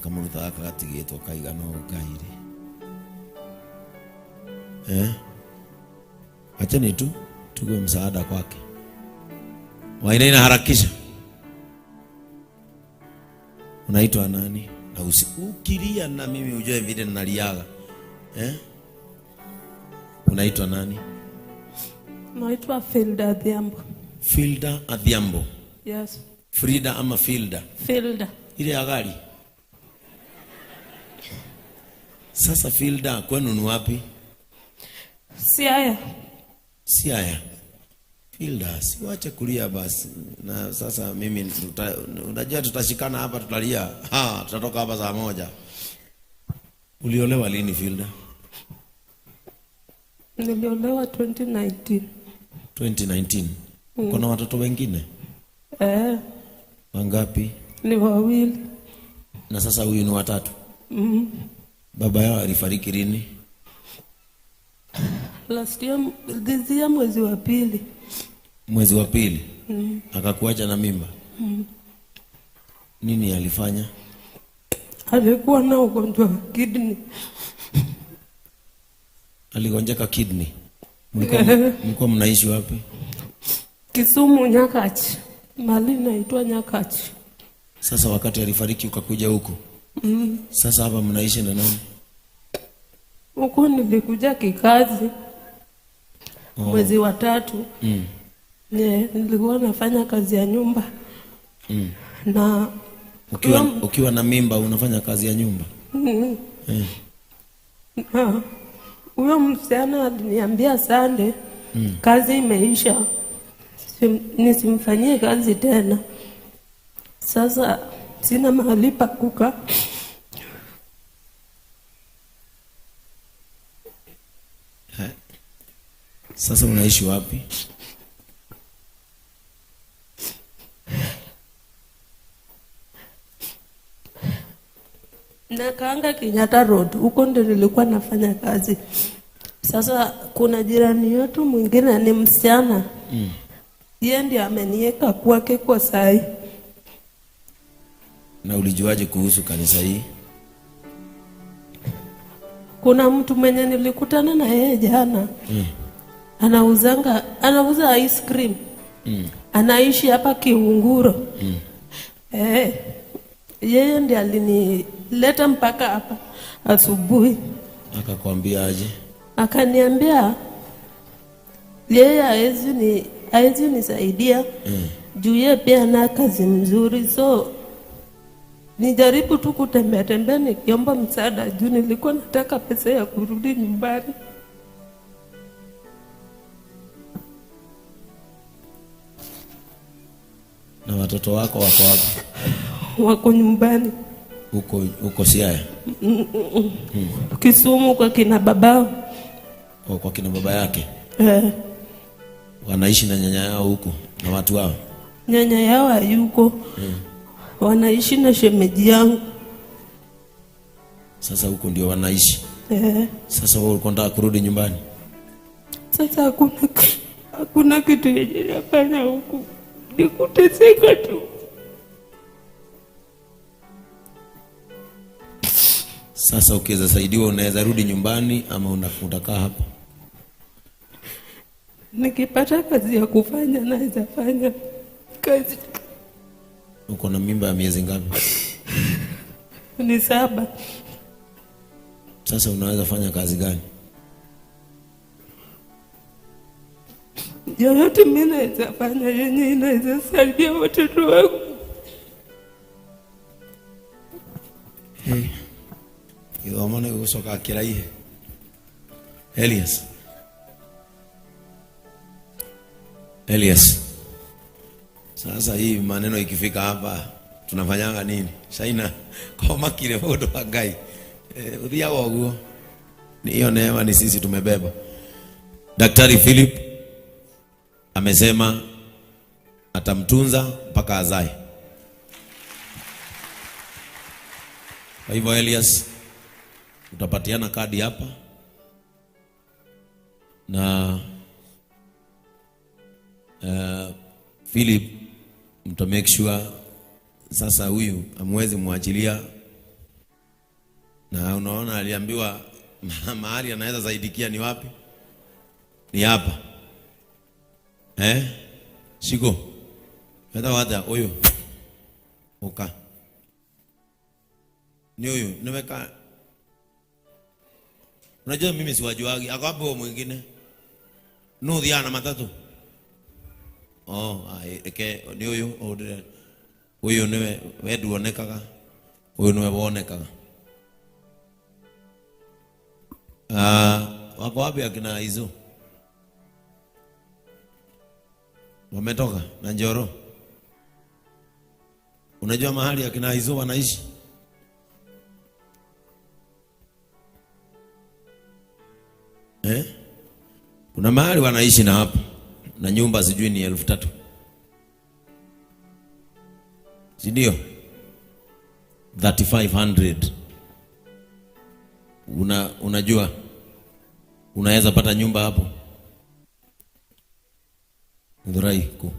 Kamũruta gaka gatigĩtwo kaigana ũũ Ngai rĩ. Eh? Acheni tu tuwe msaada kwake. Wainaina harakisha. Unaitwa nani? Na ukilia na mimi ujue vile naliaga. Eh? Unaitwa nani? Naitwa Filda Adhiambo. Filda Adhiambo. Yes. Frida ama Filda? Filda. Ile ya gari. Sasa Filda, kwenu ni wapi? Siaya. Siaya. Filda, siwache kulia basi. Na sasa mimi unajua tutashikana hapa tutalia. Ha, tutatoka hapa saa 1. Uliolewa lini Filda? Niliolewa 2019. 2019. Kuna watoto wengine? Wangapi? Ni wawili. Na sasa huyu ni watatu? Baba yao alifariki lini? Last year, this year mwezi wa pili. Mwezi wa pili? Akakuacha na mimba? Nini alifanya? Alikuwa na ugonjwa wa kidney. Aligonjeka kidney. Mlikuwa mnaishi wapi? Kisumu Nyakachi. Mali inaitwa Nyakachi. Sasa wakati alifariki ukakuja huku? Sasa hapa mnaishi na nani? Huku nilikuja kikazi. Mwezi wa 3. Nilikuwa nafanya kazi ya nyumba. Na Ukiwa na mimba unafanya kazi ya nyumba? Na huyo msichana aliniambia Sunday, kazi imeisha. Nisimfanyie kazi tena. Sasa sina mahali pa kukaa. Sasa unaishi wapi? Nakaanga Kenyatta Road, huko ndio nilikuwa nafanya kazi. Sasa kuna jirani yetu mwingine ni msichana. Yeye ndiye ameniweka kwake kwa sai. Na ulijuaje kuhusu kanisa hii? Kuna mtu mwenye nilikutana na yeye jana. Anauza ice cream. Anaishi hapa Kiunguro. Yeye ndiye alinileta mpaka hapa asubuhi. Akakwambia aje? Akaniambia yeye haezi nisaidia. Juu yeye pia ana kazi mzuri, so nijaribu tu kutembea tembea nikiomba msaada juu nilikuwa nataka pesa ya kurudi nyumbani. Na watoto wako wako wapi? Wako nyumbani. Huko Siaya? Kisumu kwa kina babao. Oh, kwa kina baba yake? Wanaishi na nyanya yao huko na watu wao? Nyanya yao hayuko. Wanaishi na shemeji yangu. Sasa huko ndio wanaishi? Sasa wewe ulikuwa unataka kurudi nyumbani? Sasa hakuna kitu yenye nafanya huku. Ni kuteseka tu. Sasa ukiweza saidiwa unaweza rudi nyumbani ama utakaa hapa? Nikipata kazi ya kufanya naweza fanya kazi. Uko na mimba ya miezi ngapi? Ni 7. Sasa unaweza fanya kazi gani? Yoyote mimi naweza fanya yenye inaweza saidia watoto wangu. Hey. Gĩthomo nĩ gũcoka kĩraihe. Elias. Elias. Sasa hii maneno ikifika hapa tunafanyanga nini? Saina kwa makire mũndũ wa Ngai. Ũthiaga ũguo. Ni hiyo neema ni sisi tumebeba. Daktari Philip amesema atamtunza mpaka azae. Kwa hivyo Elias, utapatiana kadi hapa na Philip mta make sure sasa huyu hamwezi muachilia Na unaona aliambiwa mahali anaweza saidikia ni wapi? Ni hapa. Eh? Shiko. Weta wata huyu. Uka. Ni huyu, niweka. Unajua mimi siwajuagi. Ako wapi huyo mwingine? Nudhi ana matatu. Oh, eke ni huyu huyu niwe we nduonekaga. Huyu niwe wonekaga. Wako wapi akina hizo? Wametoka na Njoro. Unajua mahali akina hizo wanaishi? Eh? Kuna mahali wanaishi na hapo na nyumba sijui ni 3,000. Si ndio? 3,500. Unajua unaweza pata nyumba hapo. Githurai ku.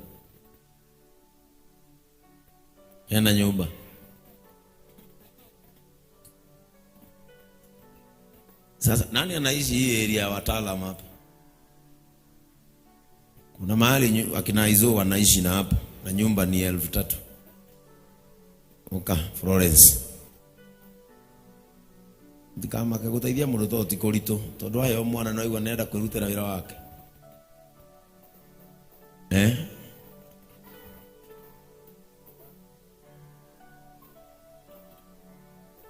Ena nyumba. Sasa nani anaishi hii area ya wataalamu hapa? Kuna mahali akina hizo wanaishi na hapo na nyumba ni 3,000. Oka Florence. Ndikamake guteithia mundu to ti kuritu tondu ayo mwana no aigua nenda kwirutira wira wake. Eh?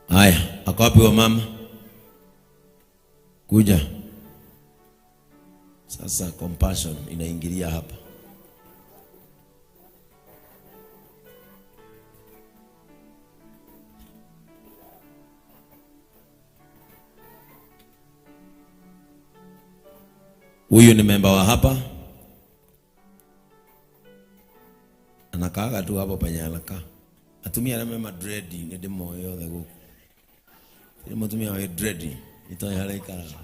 Haya, ako wapi wa mama? Kuja. Sasa compassion inaingilia hapa. Huyu ni memba wa hapa. Anakaaga tu hapo penye anakaa. Atumia arĩa me madread nĩ ndĩmoĩ othe gũkũ. Nĩ mũtumia wĩ dread, itoĩ harĩa aikaraga.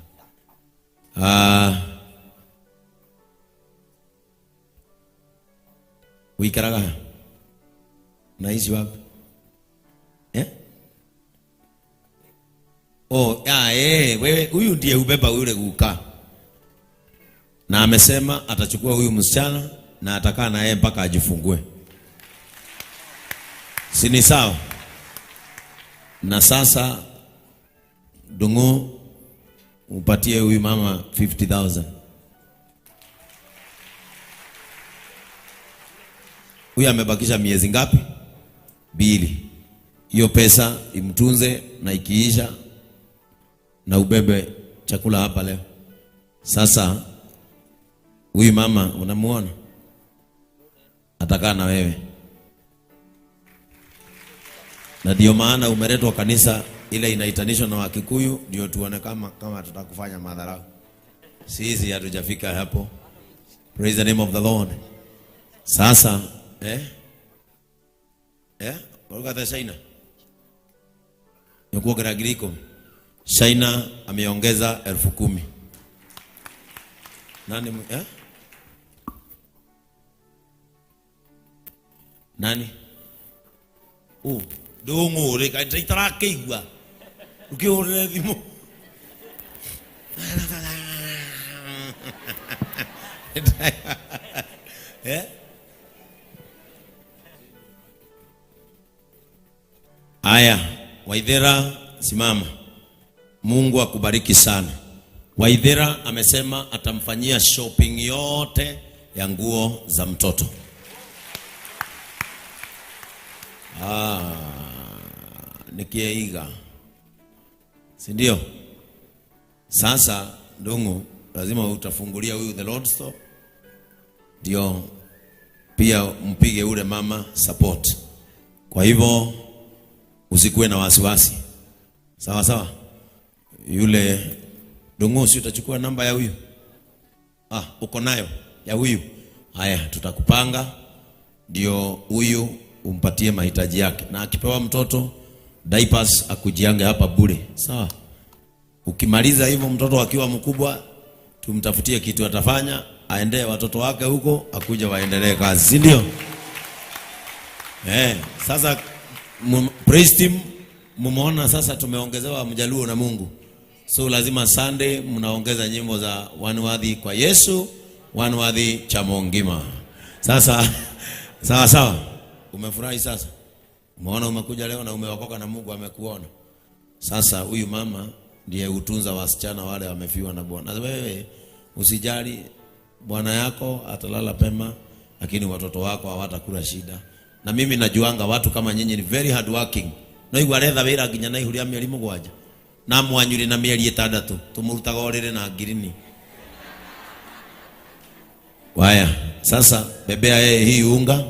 Uikaraga ha? Naishi wapi? Eh? Oh, wewe huyu ndiye hubeba yule guka. Na amesema atachukua huyu msichana na atakaa na yeye mpaka ajifungue. Si ni sawa? Na sasa Dungu upatie huyu mama 50,000. Huyu amebakisha miezi ngapi? 2. Hiyo pesa imtunze na ikiisha na ubebe chakula hapa leo. Sasa huyu mama unamuona? Atakaa na wewe. Na ndio maana umeletwa kanisa ile inaitanishwa na Wakikuyu, ndio tuone kama tutakufanya madharau. Sisi hatujafika hapo. Praise the name of the Lord. Sasa, Waruga China. Nikuongera ngiri ikumi. China ameongeza 10,000. Nani Nani? Oh, ndung'u rĩ, kaĩ itarakĩigua. Ũkĩhũrĩre thimũ. Eh? Aya, Waithera simama. Mungu akubariki sana. Waithera amesema atamfanyia shopping yote ya nguo za mtoto. Nikiiga. Si ndio? Sasa Ndung'u lazima utafungulia huyu the Lord store. Ndio pia mpige ule mama support. Kwa hivyo usikuwe na wasiwasi. Sawa sawa. Yule Ndung'u, si utachukua namba ya huyu? Uko nayo ya huyu. Haya, tutakupanga ndio huyu umpatie mahitaji yake. Na akipewa mtoto diapers akujiange hapa bure. Sawa? Ukimaliza hivyo mtoto akiwa mkubwa tumtafutie kitu atafanya, aendee watoto wake huko, akuja waendelee kazi, si ndio? Sasa praise team Mumeona sasa tumeongezewa mjaluo na Mungu. So lazima Sunday mnaongeza nyimbo za Wanwadhi kwa Yesu, Wanwadhi Chamongima. Sasa sawa sawa. Umefurahi sasa? Umeona umekuja leo na umeokoka na Mungu amekuona. Sasa huyu mama ndiye hutunza wasichana wale wamefiwa na bwana. Wewe usijali, bwana yako atalala pema, lakini watoto wako hawatakula shida. Na mimi najuanga watu kama nyinyi ni very hard working. No igua aretha wĩra nginya na ihu rĩa mĩeri 7 na mwanyuri na mĩeri 6 tumurutaga ũrĩrĩ na ngirini. Waya, sasa bebea yeye hii unga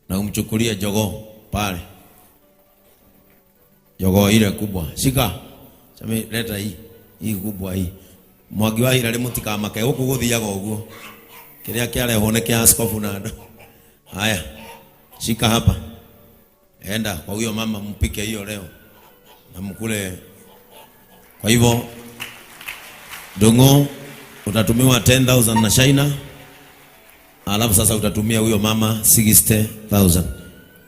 na umchukulie jogoo pale. Jogoo ile kubwa. Shika. Sami leta hii. Hii kubwa hii. Mwagi wa hira mũtikamake gũkũ gũthiaga ũguo. Kĩrĩa kĩarehwo nĩ kĩa askofu na andũ. Haya. Shika hapa. Enda kwa huyo mama mpike hiyo leo. Na mkule. Kwa hivyo Dongo utatumiwa 10,000 na China. Alafu sasa utatumia huyo mama 60,000.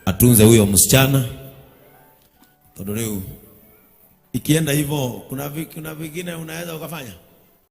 Atunze huyo msichana. Tondu riu ikienda hivyo kuna vingine unaweza ukafanya.